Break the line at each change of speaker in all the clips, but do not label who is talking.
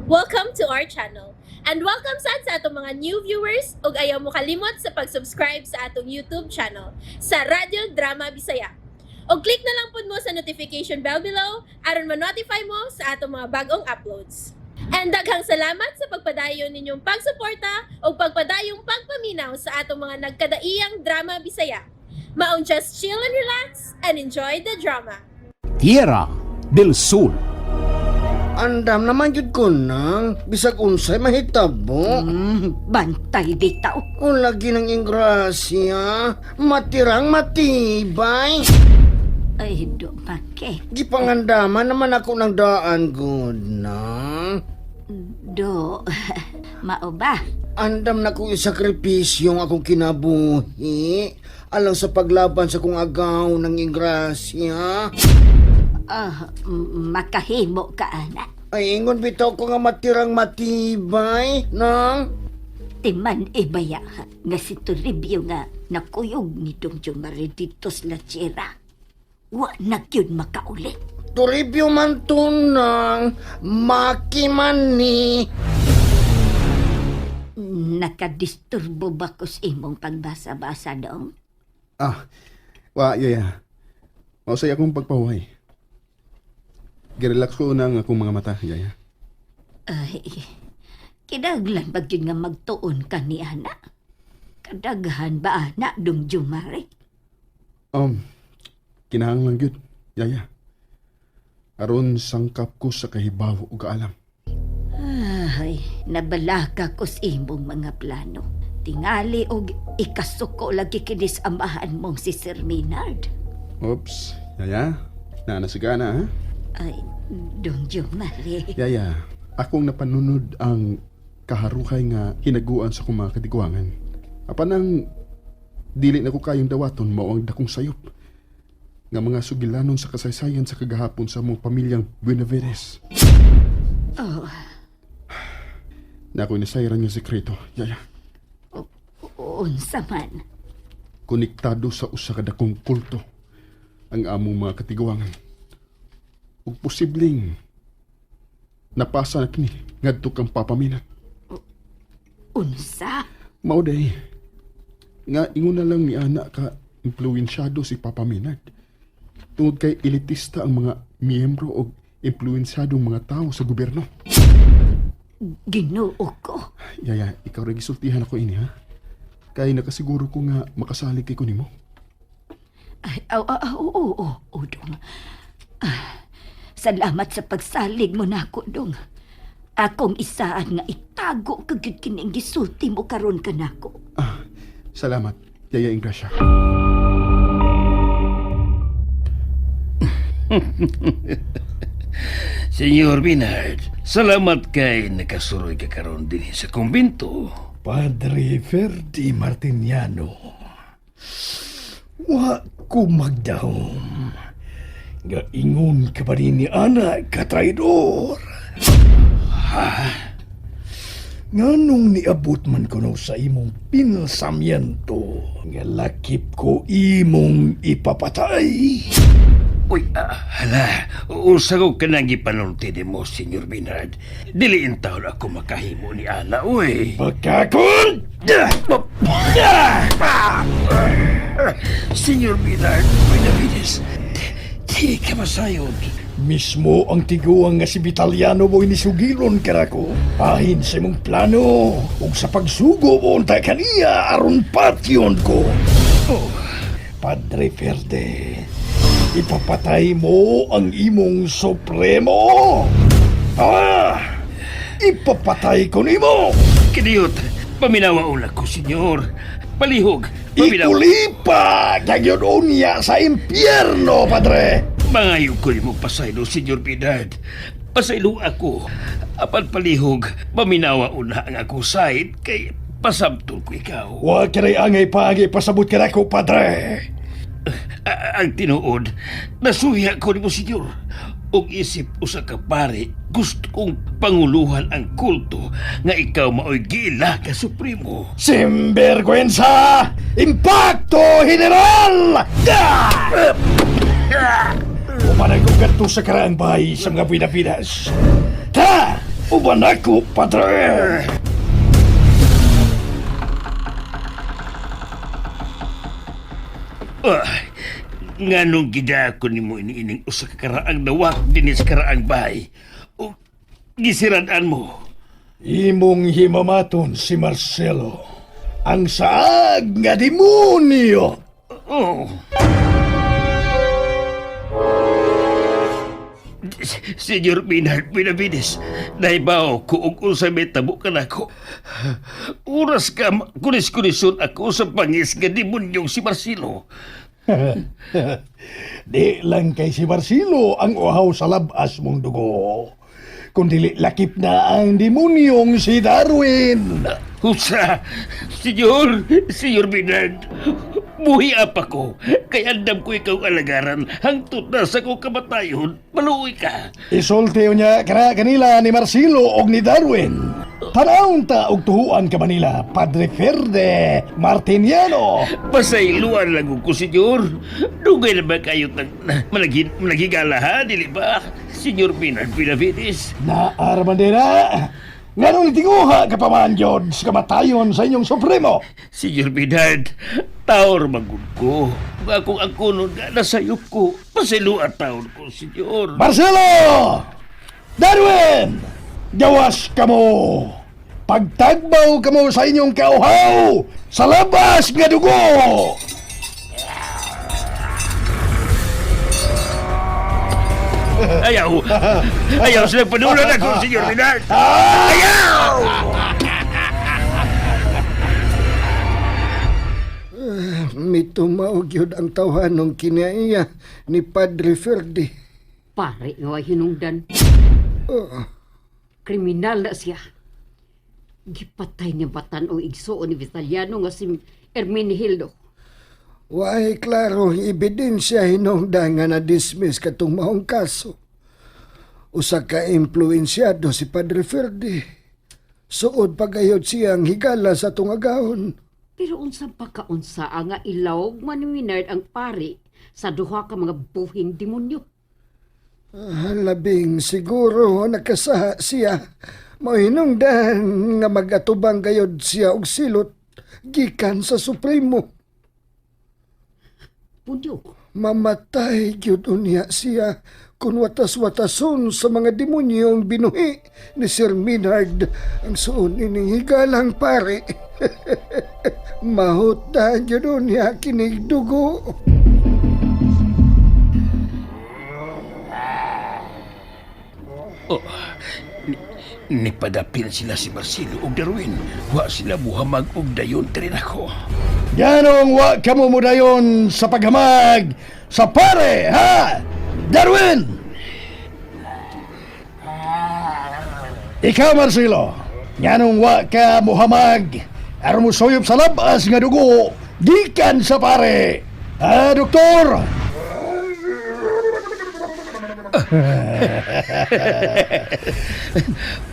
Welcome to our channel. And welcome sad sa atong mga new viewers ug ayaw mo kalimot sa pag-subscribe sa atong YouTube channel sa Radyo Drama Bisaya. Og click na lang pud mo sa notification bell below aron ma-notify mo sa atong mga bagong uploads. And daghang salamat sa pagpadayon ninyong pagsuporta ug pagpadayong pagpaminaw sa atong mga nagkadaiyang drama Bisaya. Maong just chill and relax and enjoy the drama.
Tierra del Sol.
Andam naman jud ko nang bisag unsay mahitabo.
Bantay bitaw.
Kung lagi ng ingrasya, matirang matibay.
Ay, do make.
Gipangandaman naman ako ng daan, good nang.
Do, mao ba?
Andam na ko isakripisyo ang akong kinabuhi alang sa paglaban sa kong agaw ng ingrasya.
Ah, makahimo ka, ana.
Ay, ingon bitaw ko nga matirang matibay, nang.
Timan ibaya nga si Toribio nga nakuyog ni Dong Jomari dito sa Lachera. Wa na gyud makauli.
Toribio man to nang, maki man ni.
Nakadisturbo ba ko sa imong pagbasa-basa dong?
Ah, wa, yaya. Mausay akong pagpahuway. Girelax ko na ang akong mga mata, yaya.
Ay, kinahanglan ba gyud nga magtuon ka ni ana? Kadaghan ba ana Dong Jomari?
Kinahanglan gyud, yaya. Aron sangkap ko sa kahibaw ug kaalam.
Ay, nabalaka ko sa imong mga plano. Tingali og ikasuko lagi kini sa amahan mong si Sir Maynard.
Oops, yaya. Naa na sigana, ha?
Ay, Dong Jomari.
Yaya, akong napanunod ang kaharukay nga hinaguan sa akong mga katigwangan. Apan ang dili na ko kayong dawaton mao ang dakong sayop nga mga sugilanon sa kasaysayan sa kagahapon sa among pamilyang Buenavides.
Oh,
Na ako'y nasayran nga sekreto, yaya.
unsa man.
Konektado sa usa ka dakong kulto ang among mga katigwangan. Ug posibleng napasa na kini ngadto kang Papa Minat.
Unsa?
Mao day nga ingon na lang ni ana ka impluensyado si Papa Minard. Tungod kay elitista ang mga miyembro og impluensyadong mga tao sa gobyerno.
Ginoo ko.
Yaya, ikaw ra gisultihan ako ini ha. Kay nakasiguro ko nga makasalig kay ko nimo.
Ay, aw, aw, aw, oo, oo, oo, dong. Ah, salamat sa pagsalig mo nako, dong. Akong isaan nga itago ka gyud kining gisulti mo karon kanako.
Ah, salamat, Yaya Ingrasya.
Senyor Binard, salamat kay nakasuroy ka karon dinhi sa kumbinto.
Padre Ferdi Martiniano, wa ko magdahom. Nga ingon ka ba ni ana ka traidor? Ha? Nganong niabot man kuno sa imong pinsamyento nga lakip ko imong ipapatay?
Uy, hala, unsa ko kanang gipanulti nimo, Senyor Binard. Dili intawon ako makahimo ni ana, uy.
Pagkakon!
Senyor Binard, Benavides, di ka masayod.
Mismo ang tiguang nga si Vitaliano mo'y nisugilon karako. Pahin sa imong plano ug sa pagsugo mo unta kaniya aron patyon ko.
Oh,
Padre Ferde, ipapatay mo ang imong supremo. Ah! Ipapatay ko nimo.
Kiniyot, paminawa ula ko, Senyor. Palihog, paminawa.
Ikulipa kag unya sa impyerno, padre.
Mangayo ko nimo pasaylo, Senyor Binard. Pasaylo ako. Apan palihog, paminawa una ang ako side kay pasabtol ko ikaw.
Wa kiray angay paagi pasabot kanako, padre.
Ang tinuod, nasuya ko nimo, Senyor. Ug isip usa ka pare, gusto kong panguluhan ang kulto nga ikaw maoy giila ka supremo.
Simvergüenza! Impacto General! Umanag og kadto sa karaang bahay sa mga Buenavides. Ta! Uban ako, padre!
Ah, nganong gidako nimo iniining usa ka karaang dawat dinhi sa karaang bahay. O gisirad-an mo.
Imong himamaton si Marcelo. Ang saag nga demonyo!
Oh. Senyor Minard Benavides, naibaw ko og unsa may tabo kanako. Oras ka kunis-kunison ako sa pangis nga demonyong si Marcelo.
Di lang kay si Marcelo ang uhaw sa labas mong dugo. Kundili lakip na ang demonyong si Darwin.
Husa, Senyor, Senyor Minard, buhi apa ko. Kay andam ko ikaw alagaran hangtod na sa kong kamatayon. Maluoy ka.
Isulti niya kana kanila ni Marcelo og ni Darwin. Tanawon ta og tuhuan ka Manila, Padre Ferde Martiniano.
Pasayloan lang ko, Senyor. Dugay na ba kayo tag, managhigala, ha? Dili ba? Senyor Minard Benavides.
Naaraman din na. Nganong tinguha ka pa man yun sa kamatayon sa inyong supremo.
Senyor Minard, taor magud ko. Ug akong ang kunon nga nasayop ko. Pasayloan taon ko, Senyor.
Marcelo! Darwin! Gawas ka mo! Pagtagbaw ka mo sa inyong kauhaw! Sa labas nga dugo!
Ayaw! Ayaw sila panulan ako, Senyor Minard! Ayaw!
Mitumaog yun ang tawhanong kinaiya ni Padre Ferdi.
Pare nga way hinungdan. Kriminal na siya. Gipatay niya batan o igsuon ni Vitaliano nga si Hermenegildo.
Waay klaro ebidensya hinungdan nga na-dismiss katong maong kaso. Usa ka impluensyado si Padre Ferdi. Suod pagayod siyang higala sa tungagahon.
Pero unsa pa kaunsa nga ilawog man ni Minard ang pare sa duha ka mga buhing demonyo.
Ah, labing siguro nakasaha siya. Mahinungdan nga magatubang gayod siya og silot gikan sa Supremo.
Punyo,
Mamatay gyud unya siya kung watas-watason sa mga demonyong binuhi ni Sir Minard ang suon ining higalang pare. Mahuta gyud unya kinig dugo.
Oh, nipadapil sila si Marcelo ug Darwin. Wa sila buhamag og dayon diri nako.
Ganong wa ka mo mudayon sa paghamag sa pare, ha? Darwin! Ikaw, Marcelo, nganong wa ka muhamag aron mo suyop sa labas nga dugo gikan sa pare. Ha, doktor?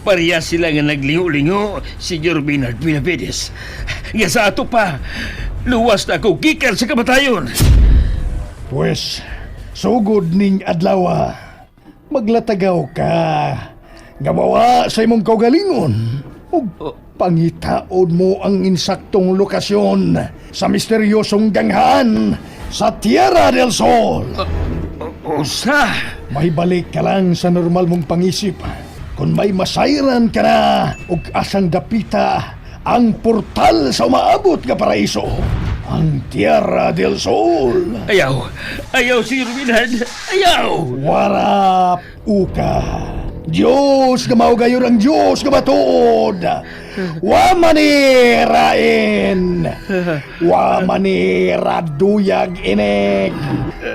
Pareha sila nga naglingo-lingo, Senyor Bernard Benavides. Nga sa ato pa, luwas na ako gikan sa kamatayon.
Pues, sugod ning adlaw, maglatagaw ka. Nga mawa sa imong kaugalingon. Ug pangitaon mo ang insaktong lokasyon sa misteryosong ganghaan sa Tierra del Sol.
Usa!
Mahibalik ka lang sa normal mong pangisip. Kung may masayran ka na ug asang dapita ang portal sa umaabot nga paraiso, ang Tierra del Sol.
Ayaw! Ayaw, Senyor Bernard! Ayaw!
Warap uka. Diyos nga mao gayon ang Diyos nga matuod. Wa manirain. Wa maniraduyag inig.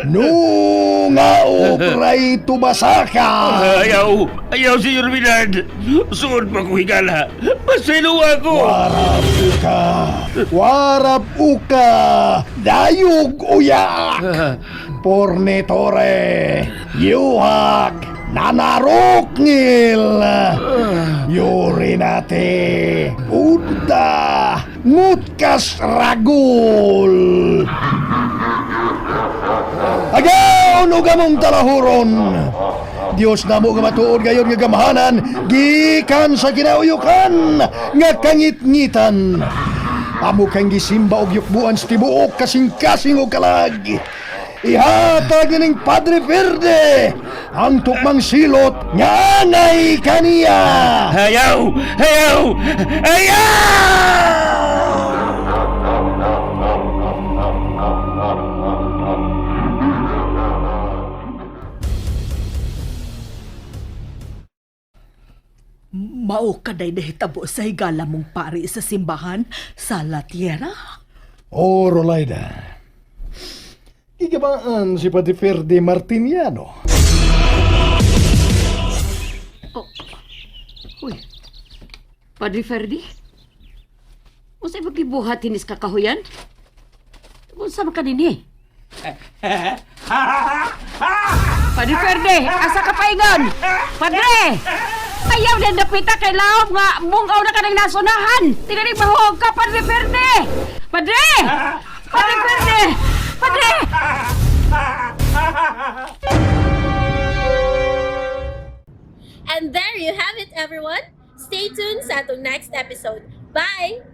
Nunga obray tubasaka.
Ayaw! Ayaw, Senyor Bernard! Suod pa ko higala! Paselo ako!
Warap uka. Warap uka. Dayug uyak. Pornitore. Yuhak. Nanarokngil. Urinate. Udda. Ngutkas ragul. Agaw nuga mong talahuron. Dios namo nga matuod gayon nga gamhanan gikan sa kinauyukan nga kangit-ngitan. Amo kang gisimba og yukbuan sa tibuok kasing-kasing og kalag. Ihatag nining Padre Verde ang tukmang silot nga angay kaniya.
Ayaw! Ayaw! Ayaw!
Mao kaday nahitabo sa higala mong pari sa simbahan sa La Tierra?
O Rolaida, gigabaan si Padre Verde Martiniano.
Uy, Padre Ferdi? Unsay ba gibuhat hinis kakahuyan? Unsa man kanini? Padre Ferdi, asa ka paingon? Padre! Ayaw na dapita kay laom nga bungaw na kanang nasunahan. Tingali bahog ka, Padre Ferdi! Padre! Padre Ferdi! Padre!
And there you have it, everyone. Stay tuned sa atong next episode. Bye!